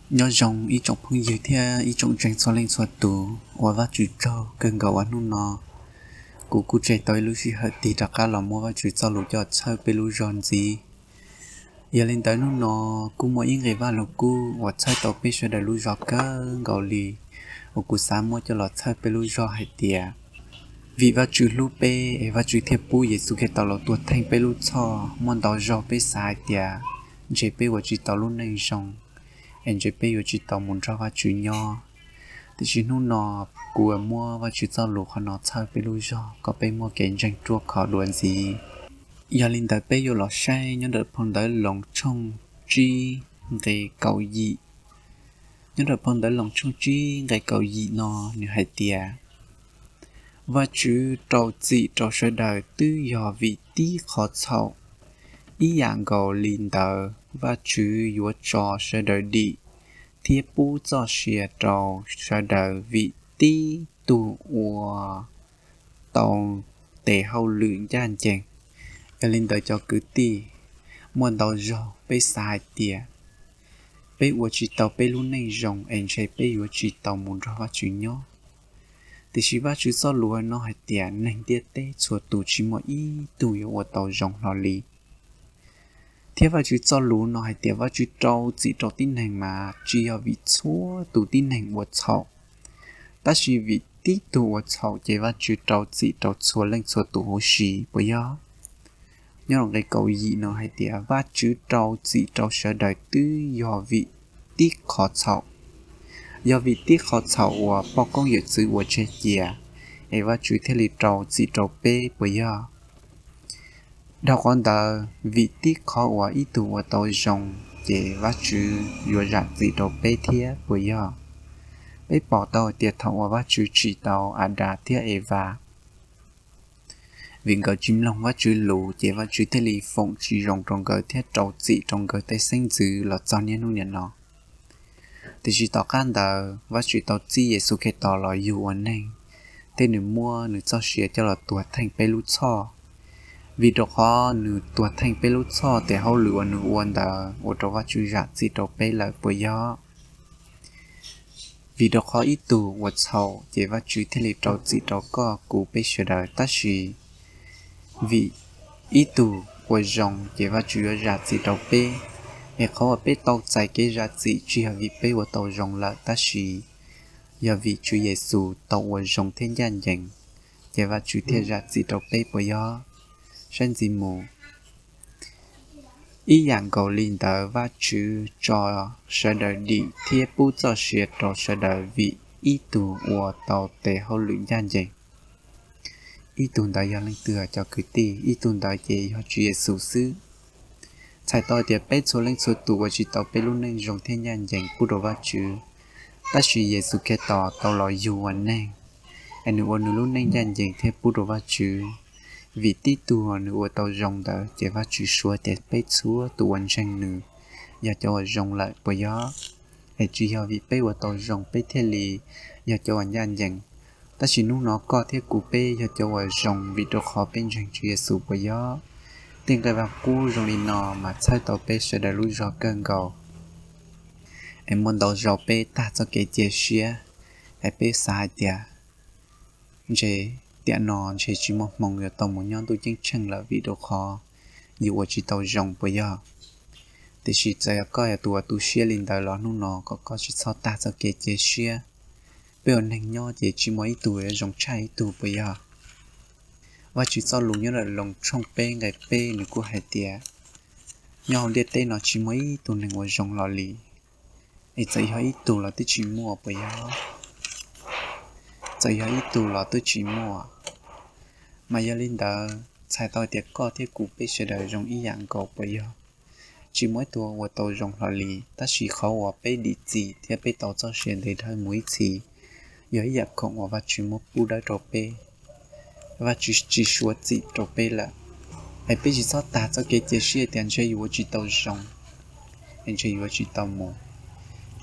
Nyob zoo ib tsoom phooj ywg thiab ib tsoom ntseeg txhua leej txhua tus, ua Vajtswv tsaug kawg nkaus uas hnub no kuv kuj tseg tau ib lub sij hawm tig rov qab los muab Vajtswv txoj lus coj txhawb peb lub zog ntxiv. Yog li ntawd hnub no kuj muaj ib nqe Vajluskub uas txhawb tau peb sawv daws lub zog kawg nkaus li, uas kuv xav muab coj los txhawb peb lub zog hais tias, vim Vajtswv hlub peb es Vajtswv thiaj pub Yexus Khetos los tuag theej peb lub txhoj. Muaj ntau zaug peb xav hais tias ntshe peb ua tsis tau lub neej zoo, es ntshe peb yuav tsis tau mus nrog Vajtswv nyob. Tiam sis hnub no kuv muab Vajtswv txoj lus qhov no txhawb peb lub zog kom peb muaj kev ntseeg ruaj khov dua ntxiv. Yog li ntawd peb yuav los saib nyob ntawm phau ntawv Loos tshooj tsib nqe kaum yim. Nyob ntawm phau ntawv Loos tshooj tsib nqe kaum yim no nws hais tias, Vajtswv rau txim rau sawv daws twb yog vim tib qhov txhaum. Ib yam nkaus li ntawd Vajtswv yuav tso sawv daws dim thiab pub txoj sia rau sawv daws vim tib tug ua tau tes hauj lwm ncaj ncees. Yog li ntawd cov kwv tij, muaj ntau zaug peb xav hais tias peb ua tsis tau peb lub neej zoo es ntshe peb yuav tsis tau mus nrog Vajtswv nyob. Tiam sis Vajtswv txoj lus no hais tias neeg ntiaj teb txhua tus tsis muaj ib tug yuav ua tau zoo hlo li. Thiab Vajtswv txoj lus no hais tias Vajtswv rau txim rau tib neeg mas tsis yog vim txhua tus tib neeg ua txhaum, tab sis vim tib tug ua txhaum ces Vajtswv rau txim rau txhua leej txhua tus huv si, puas yog? Nyob rau nqe kaum yim no hais tias Vajtswv rau txim rau sawv daws twb yog vim tib qhov txhaum. Yog vim tib qhov txhaum uas poj koob yawm txwv uas tseg cia es Vajtswv thiaj li rau txim rau peb, puas yog? Dhau qhov ntawd, vim tib qhov uas ib tug ua tau zoo ces Vajtswv yuav zam txim rau peb thiab, puas yog? Peb pom tau hais tias thaum uas Vajtswv tsim tau Adas thiab Evas, vim nkawd tsis mloog Vajtswv lus ces Vajtswv thiaj li foom tsis zoo rau nkawd thiab rau txim rau nkawd tej xeeb ntxwv los txog niaj hnub nim no. Tiam sis tom qab ntawd Vajtswv tau txib Yexus Khetos los yug ua neeg, thiab nws muab nws txoj sia coj los tuag theej peb lub txhoj. Vim rau qhov nws tuag theej peb lub txhoj, tes hauj lwm uas nws ua ntawd ua rau Vajtswv zam txim rau peb lawm, puas yog? Vim rau qhov ib tug ua txhaum ces Vajtswv thiaj li rau txim rau koj kuv peb sawv daws, tab sis vim ib tug ua zoo ces Vajtswv yuav zam txim rau peb. Es qhov uas peb tau txais kev zam txim tsis yog vim peb ua tau zoo lawm, tab sis yog vim Tswv Yexus tau ua zoo thiab ncaj ncees, ces Vajtswv thiaj zam txim rau peb, puas yog? Saib ntxiv mus. Ib yam nkaus li ntawd Vajtswv tso sawv daws dim thiab pub txoj sia rau sawv daws vim ib tug ua tau tes hauj lwm ncaj ncees. Ib tug ntawd yog leej twg cov kwv tij? Ib tug ntawd ces yog Tswv Yexus xwb. Txhais tau tias peb txhua leej txhua tus ua tsis tau peb lub neej zoo thiab ncaj ncees pub rau Vajtswv, tab sis Yexus Khetos tau los yug ua neeg, es nws ua nws lub neej ncaj ncees thiab pub rau Vajtswv. Vim tib tug nws ua tau zoo ntawd ces Vajtswv suav tias peb txhua tus uas ntseeg nws yog cov uas zoo lawm, puas yog? Es tsis yog vim peb ua tau zoo peb thiaj li yog cov uas ncaj ncees, tab sis hnub no koj thiab kuv peb yog cov uas zoo vim rau qhov peb ntseeg Tswv Yexus, puas yog? Tej nqe Vajluskub zoo li no mas txhawb tau peb sawv daws lub zog kawg nkaus. Es muaj ntau zaus peb tag txoj kev cia siab, es peb xav hais tias ntshe tiam no ntshe tsis muaj hmoo yuav tau mus nyob ntuj ceeb tsheej lawm vim rau qhov yus ua tsis tau zoo, puas yog? Tiam sis txawm yog koj yog tus uas tu siab li ntawd los hnub no kom koj tsis txhob tag txoj kev cia siab. Peb ua neeg nyob ces tsis muaj ib tug yuav zoo tshaj ib tug, puas yog? Vajtswv txoj lus nyob ntawm Loos tshooj peb nqe peb nws kuj hais tias nyob hauv ntiaj teb no tsis muaj ib tug neeg uas zoo hlo li, es txawm yog ib tug los twb tsis muaj, puas yog? Txawm yog ib tug los twb tsis muaj. Mas yog li ntawd txhais tau tias koj thiab kuv peb sawv daws zoo ib yam nkaus, puas yog? Tsis muaj ib tug ua tau zoo hlo li, tab sis qhov uas peb dim txim thiab peb tau txoj sia ntev dhawv mus ib txhis yog ib yam khoom uas Vajtswv muab pub dawb rau peb. Vajtswv tsis suav txim rau peb lawm. Es peb tsis txhob tag txoj kev cia siab tias ntshe yus ua tsis tau zoo, es ntshe yuav tsis tau mus.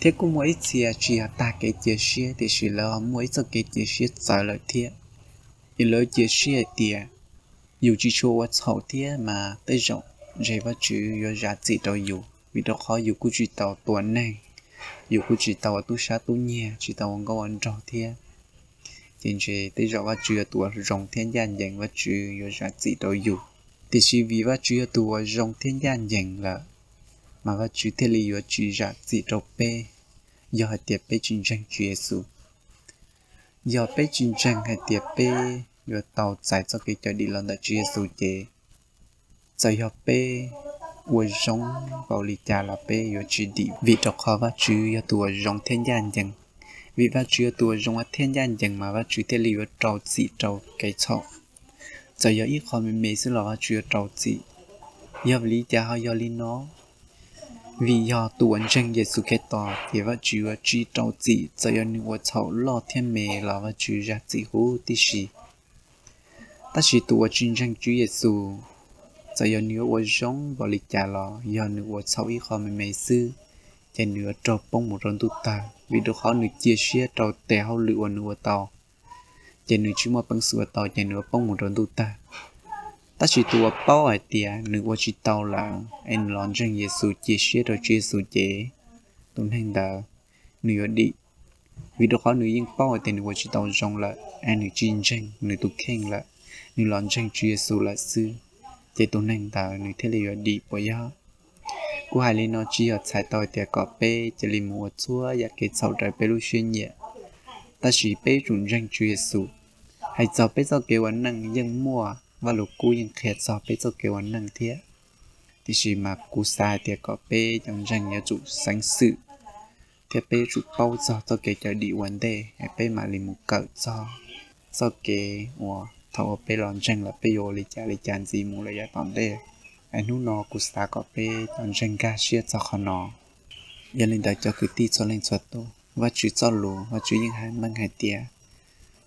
Thiab kuj muaj ib txhia tsis yog tag kev cia siab tiam sis lawv ho muaj ib txoj kev cia siab txawv lawm thiab. Es lawv cia siab hais tias yus tsis tshua ua txhaum thiab mas tej zaum ntshe Vajtswv yuav zam txim rau yus, vim rau qhov yus kuj tsis tau tua neeg, yus kuj tsis tau ua tub sab tub nyiag, tsis tau ua nkauj ua nraug thiab. Ces ntshe tej zaum Vajtswv yog tus uas zoo thiab ncaj ncees, Vajtswv yuav zam txim rau yus. Tiam sis vim Vajtswv yog tus uas zoo thiab ncaj ncees lawm, mas Vajtswv thiaj li yuav tsis zam txim rau peb yog hais tias peb tsis ntseeg Tswv Yexus. Yog peb tsis ntseeg hais tias peb yuav tau txais txoj kev cawm dim los ntawm Tswv Yexus ces txawm yog peb ua zoo npaum li cas los peb yuav tsis dim, vim rau qhov Vajtswv yog tus uas zoo thiab ncaj ncees. Vim Vajtswv yog tus uas zoo thiab ncaj ncees mas Vajtswv thiaj li yuav rau txim rau kev txhaum. Txawm yog ib qho me me xwb los Vajtswv yuav rau txim. Yog vim li cas ho yog li no? Vim yog tus uas ntseeg Yexus Khetos ces Vajtswv yuav tsis rau txim, txawm yog nws ua txhaum loj thiab me los Vajtswv zam txim huv tib si. Tab sis tus uas tsis ntseeg Tswv Yexus, txawm yog nws yuav ua zoo npaum li cas los yog nws ua txhaum ib qho me me xwb, ces nws yuav raug poob mus rau ntuj tawg, vim rau qhov nws cia siab rau tes hauj lwm uas nws ua tau, ces nws tsis muaj peev xwm ua tau ces nws yuav poob mus rau ntuj tawg. Tab sis tus uas paub hais tias nws ua tsis tau lawm es nws los ntseeg Yexus, cia siab rau Tswv Yexus ces tus neeg ntawd nws yuav dim, vim rau qhov nws yeej paub hais tias nws ua tsis tau zoo lawm es nws tsis ntseeg nws tus kheej lawm, nws los ntseeg Tswv Yexus lawm xwb, ces tus neeg ntawd nws thiaj li yuav dim puas yog? Kuv hais li no tsis yog txhais tau hais tias kom peb cia li mus ua txhua yam kev txhaum raws peb lub siab nyiam, tab sis peb yuav tsum ntseeg Tswv Yexus. Hais txog peb txoj kev ua neej yeej muaj, Vajluskub yeej qhia txog peb txoj kev ua neej thiab. Tiam sis mas kuv xav hais tias kom peb cov ntseeg yuav tsum xeev xwm thiab peb yuav tsum paub txog txoj kev cawm dim ua ntej es peb mam li mus kawm txog txoj kev uas thaum uas peb los ntseeg lawm peb yuav ua li cas li cas ntxiv mus lawm yav tom ntej. Es hnub no kuv xav kom peb cov ntseeg nkag siab txog qhov no. Yog li ntawd cov kwv tij txhua leej txhua tus, Vajtswv txoj lus Vajtswv yeej hais meej hais tias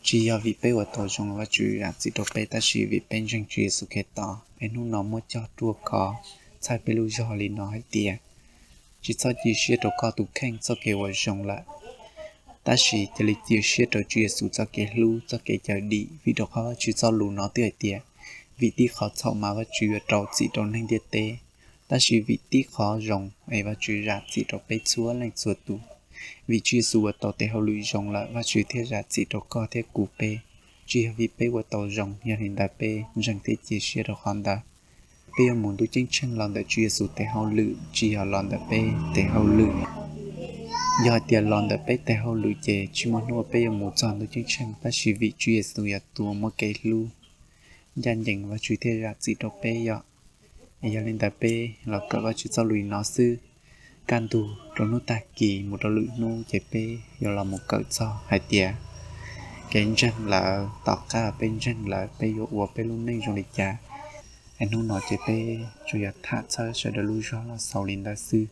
tsis yog vim peb ua tau zoo los Vajtswv zam txim rau peb, tab sis vim peb ntseeg Tswv Yexus Khetos es hnub no muab cog ruaj khov txhawb peb lub zog li no hais tias tsis txhob cia siab rau koj tus kheej txoj kev ua zoo lawm, tab sis cia li cia siab rau Tswv Yexus txoj kev hlub txoj kev cawm dim, vim rau qhov Vajtswv txoj lus no twb hais tias vim tib qhov txhaum mas Vajtswv yuav rau txim rau neeg ntiaj teb, tab sis vim tib qhov zoo es Vajtswv zam txim rau peb txhua leej txhua tus. Vim Tswv Yexus ua tau tes hauj lwm zoo lawm Vajtswv thiaj zam txim rau koj thiab kuv peb, tsis yog vim peb ua tau zoo. Yog li ntawd peb ntseeg thiab cia siab rau qhov ntawd. Peb yuav mus ntuj ceeb tsheej los ntawm Tswv Yexus tes hauj lwm, tsis yog los ntawm peb tes hauj lwm. Yog hais tias los ntawm peb tes hauj lwm ces tsis muaj hnub uas peb yuav mus txog ntuj ceeb tsheej, tab sis vim Tswv Yexus yog tus muaj kev hlub ncaj ncees Vajtswv thiaj zam txim rau peb yom. Es yog li ntawd peb los kawm Vajtswv txoj lus li no xwb. Kaj ntug rau hnub tag kis mus rau lwm hnub ces peb yuav los mus kawm txog hais tias kev ntseeg lawm, tom qab peb ntseeg lawm peb yuav ua peb lub neej zoo li cas. Es hnub no ces peb tsuas yog tham txhawb sawv daws lub zog los xaus li ntawd xwb.